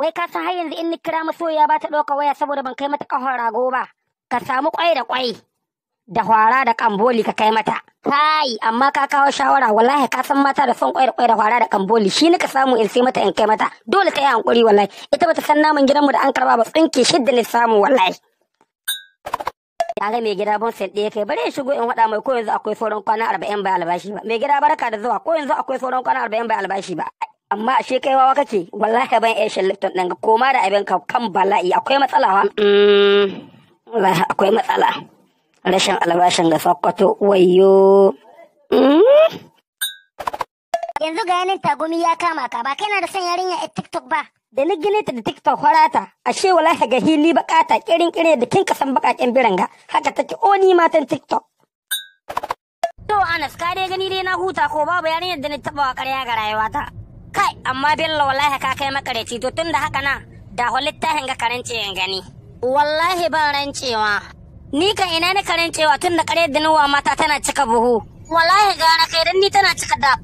Wai ka san har yanzu in ni kira masoyiya ba ta ɗauka waya saboda ban kai mata ƙahon rago ba. Ka samu ƙwai da ƙwai da hwara da kamboli ka kai mata. Kai, amma ka kawo shawara, wallahi ka san mata da son ƙwai da ƙwai da hwara da kamboli, shi nika samu in sai mata in kai mata. Dole ta yi hankuri wallahi. Ita bata san naman gidanmu da an karba ba, tsinke shidda ne samu wallahi. Ya ga mai gida bon sai ɗaya kai, bari in shigo in faɗa mai ko yanzu akwai sauran kwana 40 bai albashi ba. Mai gida, barka da zuwa, ko yanzu akwai sauran kwana 40 bai albashi ba. Amma ashe kai wawa kake, wallahi ban iya shan Lipton ɗin, koma da abin ka kan bala'i, akwai matsala ha. Wallahi akwai matsala. Rashin albashin ga Sokoto, wayyo. Yanzu ga yanin tagumi ya kama ka, ba kai na da son yarinya a TikTok ba. Da ni gine ta da TikTok farata, ashe wallahi ga hili bakata kirin kirin da kin kasan bakaken biranga haka take, oni matan TikTok. To Anas, ka dai gani dai na huta ko babu yarinyar da ni taba wa ƙarya ga rayuwata. Kai, amma Bello, wallahi ka kai makareci. To tunda haka na da littafin ga karance in gani. Wallahi ban rancewa. Ni kan ina ni karancewa, tun da ƙaryar da nuwa mata tana cika buhu. Wallahi gara kai, dan ni tana cika daf.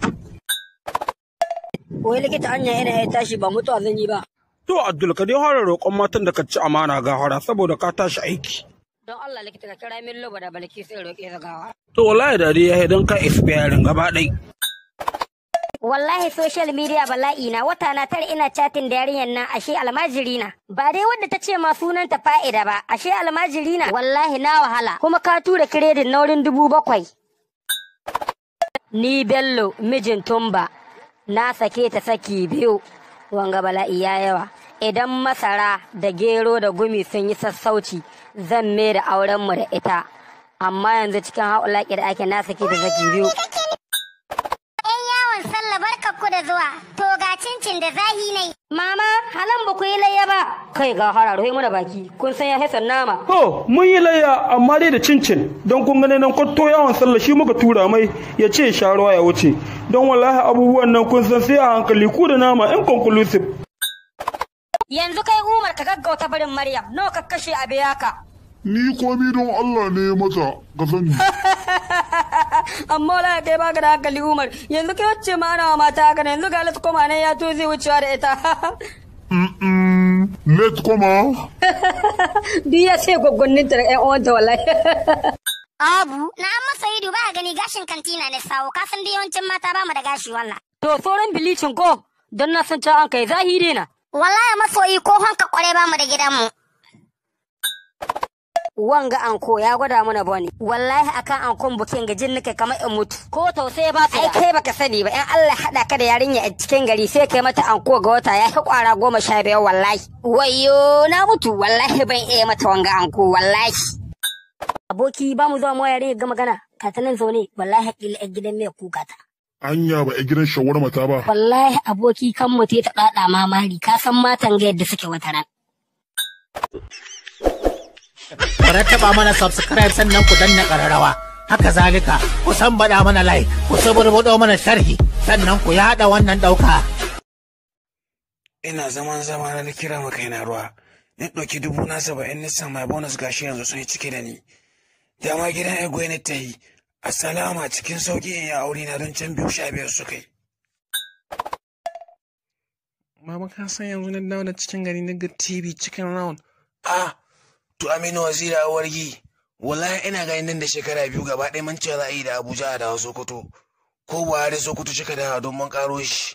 Wai likita, anya ina ya tashi ba mutuwa zan yi ba? To Abdul, ka dai fara roƙon matan da ka ci amana gafara saboda ka tashi aiki. Don Allah likita, ka kira min Loba da Balki sai roƙe su gawa. To wallahi da dai ya don ka expiring gaba ɗai. Wallahi social media bala'i na, wata na 9 ina chatting da yarinyar nan, ashe almajiri na. Ba dai wadda ta ce ma sunanta fa'ida ba, ashe almajiri na. Wallahi na wahala. Kuma ka tura credit na wurin 7,000. Ni Bello mijin Tumba na sake ta saki biyu. Wanga bala'i ya yawa. Idan masara da gero da gumi sun yi sassauci, zan mai da aurenmu da ita. Amma yanzu cikin haulaƙi da ake, na sake ta saki biyu. ‘Yan yawon sallah, barka ku da zuwa, to ga cincin da zahi ne. Mama, halan ba ku yi layya ba. Kai ga hara, rufe mana baki. Kun san ya haifar nama. To mun yi layya, amma dai da cincin, don kun gane nan kwatto yawon sallah shi muka tura mai ya ce sha ruwa ya wuce. Don wallahi abubuwan nan kun san sai a hankali, ku da nama inconclusive. Yanzu kai Umar, ka gaggauta barin Maryam, nawa ka kashe a biya ka? Ni komi don Allah ne mata, ka sani. Amma wala kai baka da hankali Umar. Yanzu kai wacce ma ana wa mata haka ne, yanzu ga Alat koma ne ya to zai wucewa da ita. Let koma. Duk ya sai gwaggwannin ta da ƴan uwanta wallahi. Abu, na an masa ido ba gani, gashin kantina ne sawo, ka san dai yawancin mata ba mu da gashi wallah. To sauran bleaching ko, don na san cewa an kai zahiri na. Wallahi masoyi, ko hanka kware ba mu da gidanmu. Wanga anko ya gwada mana bane. Wallahi akan ankon bukin ga jin nake kamar in mutu. Ko tausayi ba su. Ai kai baka sani ba, in Allah hada ka da yarinya a cikin gari, sai kai mata anko ga wata ya fi kwara 15 wallahi. Wayo na mutu, wallahi ban iya mata wanga anko wallahi. Aboki, ba mu zuwa mu yarinya ga magana, ka ta nan zaune, wallahi kila a gidan mai kuka ta. Anya ba a gidan shawarma ta ba? Wallahi aboki, kan mu ta dada mamari, ka san matan ga yadda suke wata ran. Ku rattaba mana subscribe, sannan ku danna ƙararrawa. Haka zalika, ku san baɗa mana like, ku suburbuɗo mana sharhi, sannan ku yaɗa wannan ɗauka. Ina zaman zama na kira maka kaina ruwa. Ni ɗauki 70,000 na sama bonus, gashi yanzu sun yi cike da ni. Dama gidan Egwe ni ta yi. A salama cikin sauƙi in yi aure na, don can biyu 15 su kai. Mama, ka san yanzu na dawo da cikin gari na ga TV cikin round. Ah, to Aminu Waziri a wargi. Wallahi ina ganin nan da shekara 2 gaba ɗaya mun ce za a yi da Abuja a dawo Sokoto. Ko Buhari Sokoto cika dawa don mun karo shi.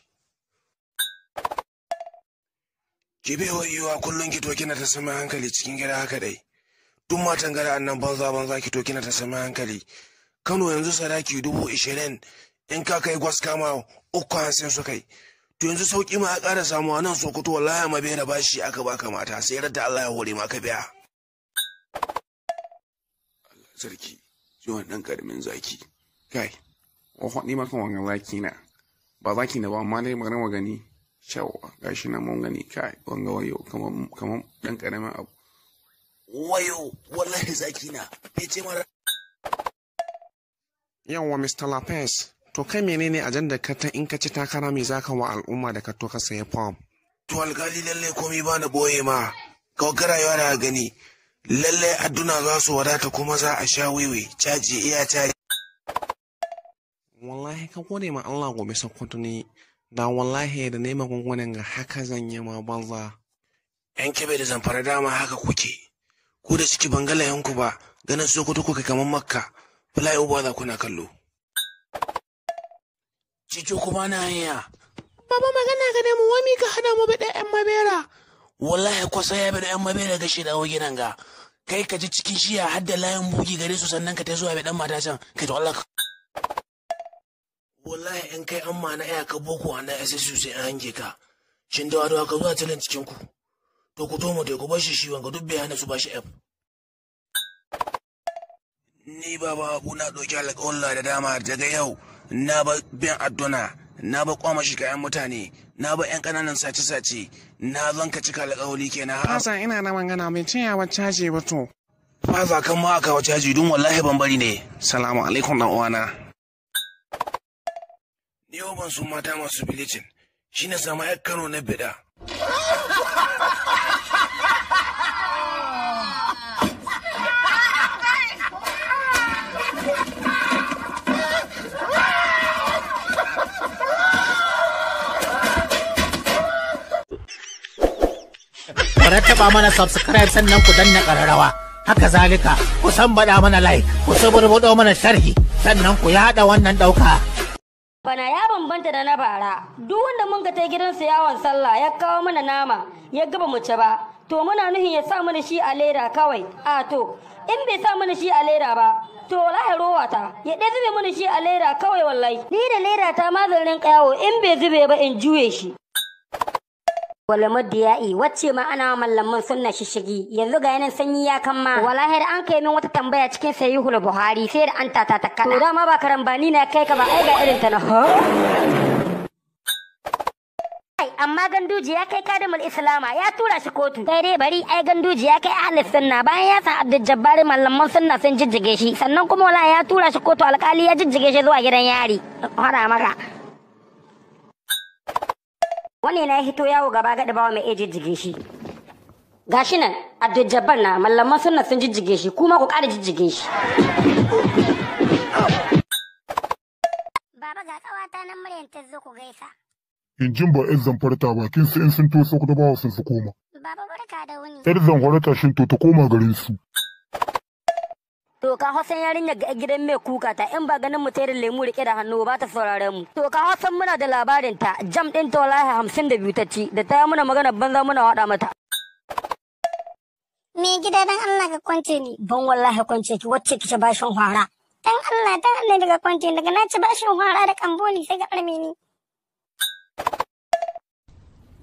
Ki bai wa yiwa kullum ki to kina ta sami hankali cikin gida haka dai. Duk matan gada annan banza banza, ki to kina ta sami hankali. Kano yanzu sadaki 20,000, in ka kai gwaska ma 350 su kai. To yanzu sauki ma ya ƙara samuwa nan Sokoto, wallahi ma bai da bashi aka baka mata, sai radda Allah ya hore ma ka biya. Sarki, zuwan ɗan ƙaramin zaki. Kai, wa ni ma kan wannan zaki na. Ba zaki na ba, amma dai bari mu gani. Shawa, gashi nan mun gani, kai, wanga wayo kaman kaman ɗan ƙaramin abu. Wayo, wallahi zaki na. Bai ce mara. Yawwa Mr. Lopez, to kai menene ajandar ka ta in ka ci takara, me zaka wa al'umma da ka to ka sayi form? To alkali, lalle komai ba na boye ma. Ka ga rayuwa da gani. Lalle adduna za su wadata, kuma za a sha wiwi, caji iya caji. Wallahi ka gode ma Allah, gobe Sokoto ne. Da wallahi da nema magungunan ga haka zan yi ma banza. Yan Kebe da Zamfara dama haka kuke. Ku da ciki ban ku ba, ganin Sokoto kuka kamar Makka. Flyover za kuna kallo. Cico kuma na hanya. Baba magana ga mu wami ka hana mu bi da yan mabera. Wallahi kwasa ya bi da yan mabera ga shi dawo gidan ga. Kai ka ji cikin shiya har da layin bugi gare su sannan ka ta zuwa bi dan mata can. Kai to Allah. Wallahi in kai amma na iya ka boko na SSU sai an hange ka. Shin dawa dawa ka zuwa tilin cikin ku. To ku to mu dai ku bar shi shi wanga duk bai hana su ba shi F. Ni baba abu na ɗauki alƙawalla da dama daga yau na ba bin adduna na ba kwama shi kayan mutane na ba yan ƙananan sace-sace na zan ka cika alƙawali kenan. Fasa ina na magana mai ciyawa caji ba to. Fasa kan ma aka caji don wallahi ban bari ne. Salamu alaikum dan uwana. Ni yau ban su mata masu bilicin shi na samu ƴar Kano na bida. Ku rattaba mana subscribe sannan ku danna ƙararrawa. Haka zalika, ku sambaɗa mana like, ku suburbuɗo mana sharhi, sannan ku yaɗa wannan ɗauka. Bana ya bambanta da na bara. Duk wanda mun ka tai gidansa yawon sallah ya kawo mana nama ya gaba mu ci ba. To muna nuhin ya sa mana shi a leda kawai. A to in bai sa mana shi a leda ba to wallahi rowa ta ya ɗaya zube mana shi a leda kawai wallahi. Ni da leda ta ma zan rinƙa yawo in bai zube ba in juye shi. Wala madiya'i wacce ma ana mallaman sunna shishigi yanzu ga yanan sanyi ya kamma wallahi da an kai min wata tambaya cikin sahihul buhari sai da an tata ta kada to dama ba karambani na kai ka ba ai ga irin ta na Ai, amma ganduji ya kai kadimul islama ya tura shi kotu kai dai bari ai ganduji ya kai ahlus sunna bayan ya san abdul jabbari mallaman sunna sun jijjige shi sannan kuma wallahi ya tura shi kotu alkali ya jijjige shi zuwa gidan yari hada maka. Wani na hito yawo gaba gadi bawa mai iya jijjige shi. Gashi nan Abdul Jabbar na mallaman sunna sun jijjige shi kuma ku ƙara jijjige shi. Baba ga ƙawata nan Maryam ta zo ku gaisa. In jin ba 'yan zamfarta ba kin sai in sun to Sokoto ba sun su koma. Baba barka da wuni. 'Yar zamfarta shin to ta koma garin su. To ka hosan yarinyar ga gidan mai kuka ta in ba ganin mu tayar lemu rike da hannu ba ta saurare mu. To ka hosan muna da labarin ta jam din ta wallahi 52 ta ci da ta yi muna magana banza muna wada mata. Me gida dan Allah ka kwance ni. Ban wallahi kwance ki wacce kice bashin hwara. Dan Allah dan Allah daga kwance ni daga na ci bashin hwara da kamboli sai ka arme ni.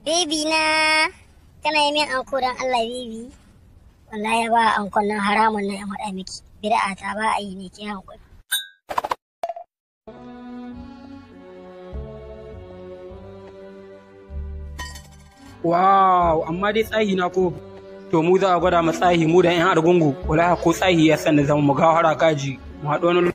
Baby na kana yi min anko dan Allah baby. Wallahi ba ankon nan haramun nan in faɗa miki. Bid'a ta ba a yi ne ki hankali. Wow, amma dai tsahi na ko to mu za a gwada mu tsahi mu da yan argungu wallahi ko tsahi ya san zama mu gawara kaji mu haɗu wani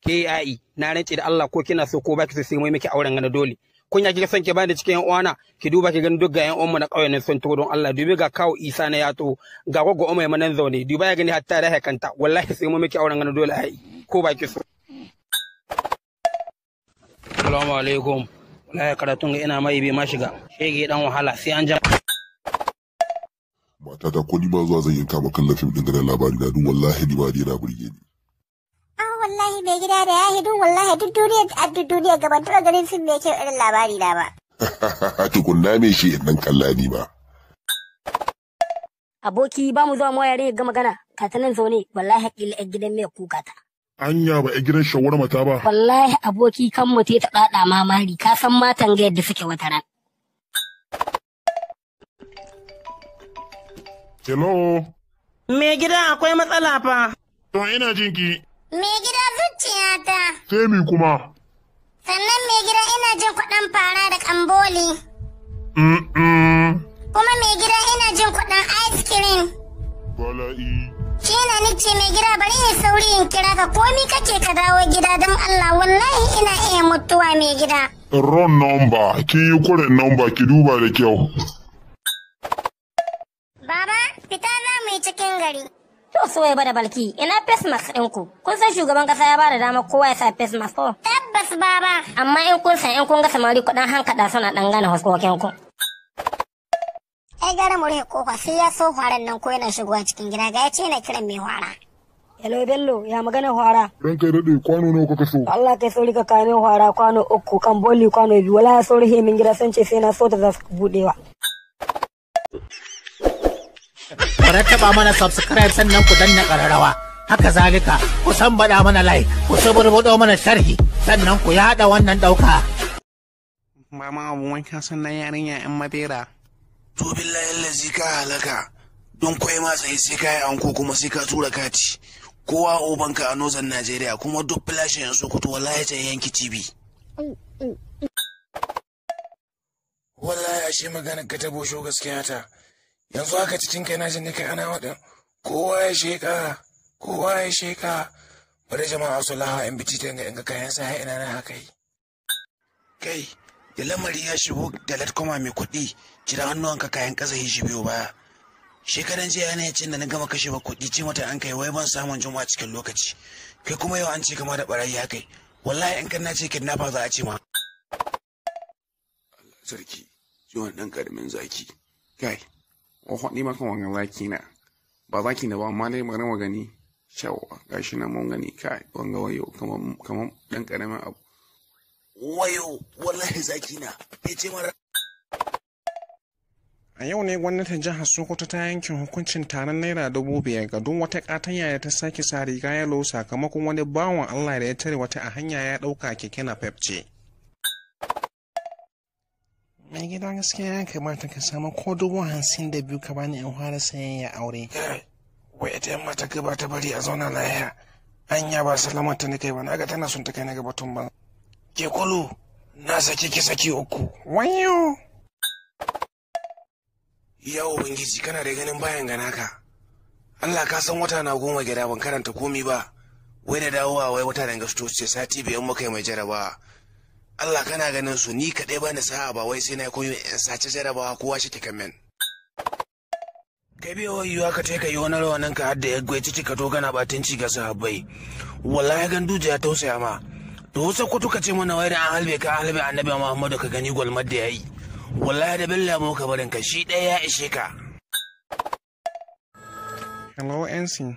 KAI na rance da Allah ko kina so ko baki so sai mu miki auren gana dole kunya kika son ki bani cikin yan uwana ki duba ki gani duk ga yan uwanmu na ƙauyen nan sun taho don Allah dubi ga kawo Isa na yato ga gwaggo Umar manan zaune duba ya gani hatta da kanta wallahi sai mu miki auren gana dole ai ko baki so. Assalamu alaikum. Wallahi karatun ga ina mai bai ma shiga shege dan wahala sai an jama. Matata ko ni ma zuwa zan yanka maka kallon fim din ganin labari na duk wallahi ni ma dai yana burge ni. Ah wallahi mai gida da ya hidu wallahi duk duniya a duk duniya gaban taɓa ganin fim mai kyau irin labari na ba. Tukunna me shi in nan kalla ni ma. Aboki ba mu zuwa mu yare ga magana ka ta nan zaune wallahi kila yar gidan mai kuka ta. Anya ba 'yar gidan shawarma ta ba. Wallahi aboki kan mu ta ɗaɗa mamari ka san matan ga yadda suke wata ran. Hello. Me gida akwai matsala fa. To ina jinki. Me gida zuciyata. Sai mi kuma. Sannan me gida ina jin kuɗin fara da kamboli. Mm-mm. Kuma me gida ina jin kuɗin ice cream. Bala'i. Shi na nice mai gida bari in sauri in kira ka komi kake ka dawo gida don Allah wallahi ina iya mutuwa mai gida. Wrong number. Kin yi kuren number ki duba da kyau. Baba fita za mu yi cikin gari. To soya bada balki ina face mask ɗinku. Kun san shugaban kasa ya bada dama kowa ya sa face mask ko? Tabbas baba. Amma in kun san in kun ga samari kuɗin hankaɗa suna ɗan gane huskokin ku. Ai gara mu rufe kofa sai ya so hwaran nan ko yana shigowa cikin gida ga ya ce yana kiran mai hwara. Hello Bello, ya magana hwara. Ranka ya daɗe, kwano nawa kaka so? Allah kai sauri ka kawo min hwara kwano 3 kan boli kwano 2. Wallahi sauri he min gida sun ce sai na so ta za su budewa. Ku rattaba mana subscribe sannan ku danna ƙararrawa. Haka zalika, ku sambaɗa mana like, ku suburbuɗo mana sharhi, sannan ku yaɗa wannan ɗauka. Mama abu wanka sannan yarinya yan madera. To billahi lazi ka halaka. Don kwai ma tsaye sai ka yi anko kuma sai ka tura kati. Kowa obanka a nozan Najeriya kuma duk filashin yan Sokoto wallahi ta yanki TV. Wallahi ashe maganar ka ta bosho gaskiya ta. Yanzu haka cikin kai na jin kai ana waɗin kowa ya sheka kowa ya sheka. Bari jama'a su laha in bici ta in ga kayan sa ina na haka yi. Kai da lamari ya shigo da latkoma mai kuɗi cire hannuwanka kayan ƙasa shi biyo baya. Shekaran jiya ne cin da na gama kashe ba kuɗi ce mata an kai wai ban samun juma'a cikin lokaci. Kai kuma yau an ce kama da barayi ya kai. Wallahi in kan na ce kidnapper za a ce ma. Allah sarki, ciwon ɗan ƙaramin zaki. Kai, wa faɗi maka wanga zaki na. Ba zaki na ba amma dai bari mu gani. Shawa, gashi nan mun gani kai wanga wayo kaman kaman ɗan ƙaramin abu. Wayo, wallahi zaki na. Bai ce mara. A yau ne gwamnatin jihar Sokoto ta yanke hukuncin taron naira 5,000 ga duk wata katanya da ta sake sa riga yalo sakamakon wani bawan Allah da ya tare wata a hanya ya ɗauka keke napep ce. Mai gida gaskiya ya kamata ka samu ko 52,000 ka bani in fara sayayya aure. Wai ita yamma ta gaba ta bari a zauna lahiya. Anya ba salama ta ni kai ba naga tana son ta kai na gaba tun ban. Ke kulu na sake ki saki uku. Wayo! Ya Ubangiji kana da ganin bayan gana ka. Allah ka san wata na 10 gida ban karanta komi ba. Wai da dawowa wai wata danga su ce sati 5 muka yi mai jarabawa. Allah kana ganin su ni kaɗai bani sa'a ba wai sai na koyi in sace jarabawa kowa shi ke min. Kai bai wayo ka ce ka yi wani rawanin ka har da ya gwai ciki ka to kana batunci ga sahabbai. Wallahi ganduje ya tausaya ma. To wasu kutu ka ce mana wai da an halbe ka an halbe annabi Muhammadu ka gani gwalmar da ya yi. Wallahi da billa mu ka barin ka shi ɗaya ya ishe ka. Hello NC,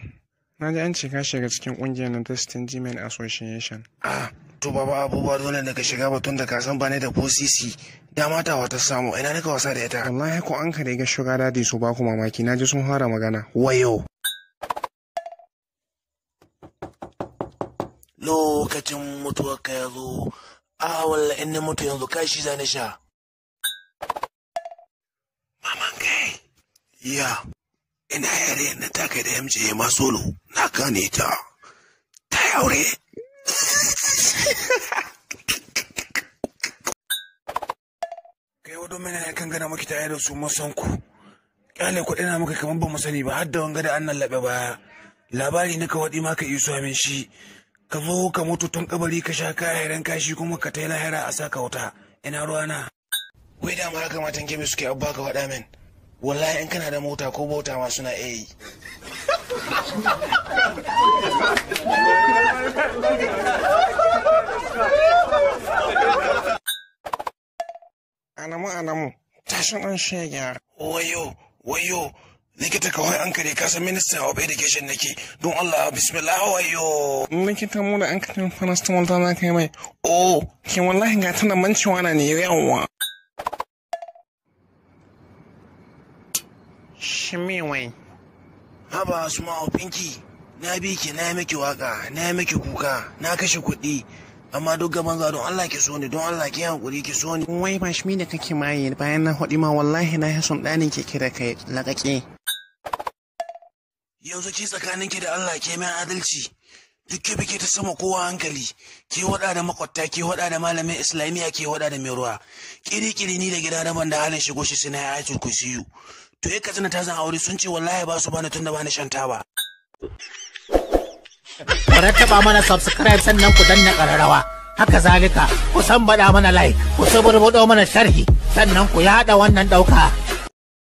na ji an ce ka shiga cikin ƙungiyar na Testing Gmail Association. Ah, to baba abubuwa dole ne ka shiga batun da ka san ba ne da ko sisi. Dama ta wata samu ina nika wasa da ita. Wallahi ko an kare ga shuga dadi su ba ku mamaki na ji sun fara magana. Wayo. Lokacin mutuwar ka ya zo, a wallahi in na mutu yanzu kashi zani sha. Maman kai. Ya, ina yare na ta kai da MJ ma solo, na gane ta. Ta yi aure. Kai wado mana ne kan gana maki tare da su mun san ku. Kyale kuɗi na muka kamar ba mu sani ba har da wanga da annan laɓe baya. Labari na ka waɗi maka iso min shi. Ka zo ka mutu tun kabari ka sha kayan kashi kuma ka tai lahira a saka wuta. Ina ruwana. Wai da ma haka matan kemi suke abba ka faɗa min. Wallahi in kana da mota ko bauta ma suna iya yi. Alamu alamu, tashin ɗan shege. Wayo, wayo, likita kawai an kare kasan minister of education nake don Allah bismillah wayo. Likita mu da an katin paracetamol ta za ka yi mai. Oh, ke wallahi ga tana mancewa na ne yawwa. Shimi wai. Haba Asma'u Pinky, na bi ki na yi miki waka, na yi miki kuka, na kashe kuɗi. Amma duk gaban za don Allah ki so ni, don Allah ki hankuri ki so ni. Wai ba shi da kake maye bayan na haɗi ma wallahi na yi son ɗanin keke da kai laƙaƙe. Yanzu ki tsakanin ki da Allah ke mai adalci. Duk ke bike ta sama kowa hankali, ke waɗa da makwabta, ke waɗa da malamin Islamiyya, ke waɗa da mai ruwa. Kiri-kiri ni da gida na ban da halin shigo shi sai na yi ayatul kursiyu. To ya katsina ta zan aure sun ce wallahi ba su bani tunda bani shan taba. Ku rattaba mana subscribe sannan ku danna ƙararrawa. Haka zalika, ku sambaɗa mana like, ku suburbuɗo mana sharhi, sannan ku yaɗa wannan ɗauka.